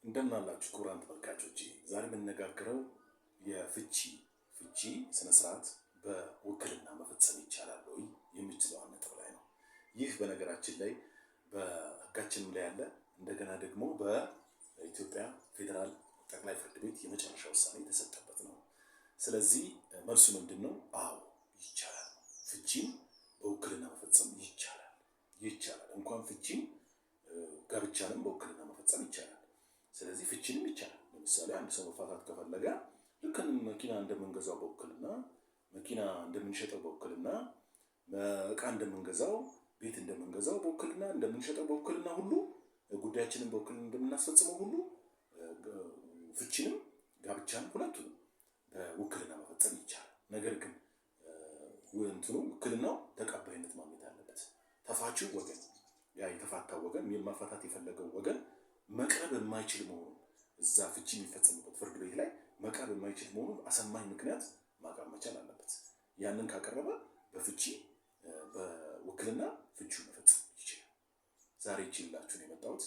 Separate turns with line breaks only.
እንደምን አላችሁ ክቡራን ተመልካቾቼ፣ ዛሬ የምንነጋገረው የፍቺ ፍቺ ስነ ስርዓት በውክልና መፈጸም ይቻላል ወይ የሚችለውን ነጥብ ላይ ነው። ይህ በነገራችን ላይ በሕጋችንም ላይ ያለ፣ እንደገና ደግሞ በኢትዮጵያ ፌዴራል ጠቅላይ ፍርድ ቤት የመጨረሻ ውሳኔ የተሰጠበት ነው። ስለዚህ መልሱ ምንድን ነው? አዎ ይቻላል። ፍቺን በውክልና መፈጸም ይቻላል። ይቻላል። እንኳን ፍቺን ጋብቻንም በውክልና መፈጸም ይቻላል። ስለዚህ ፍቺንም ይቻላል። ለምሳሌ አንድ ሰው መፋታት ከፈለገ ልክ መኪና እንደምንገዛው በውክልና፣ መኪና እንደምንሸጠው በውክልና፣ እቃ እንደምንገዛው፣ ቤት እንደምንገዛው በውክልና፣ እንደምንሸጠው በውክልና ሁሉ፣ ጉዳያችንን በውክልና እንደምናስፈጽመው ሁሉ ፍቺንም ጋብቻንም ሁለቱንም በውክልና መፈጸም ይቻላል። ነገር ግን እንትኑ ውክልናው ተቀባይነት ማግኘት አለበት። ተፋቺው ወገን፣ ያ የተፋታው ወገን፣ ማፋታት የፈለገው ወገን መቅረብ የማይችል መሆኑን፣ እዛ ፍቺ የሚፈጸምበት ፍርድ ቤት ላይ መቅረብ የማይችል መሆኑን አሳማኝ ምክንያት ማቅረብ መቻል አለበት። ያንን ካቀረበ በፍቺ በውክልና ፍቺው መፈጸም ይችላል። ዛሬ ይችላችሁ ነው የመጣሁት።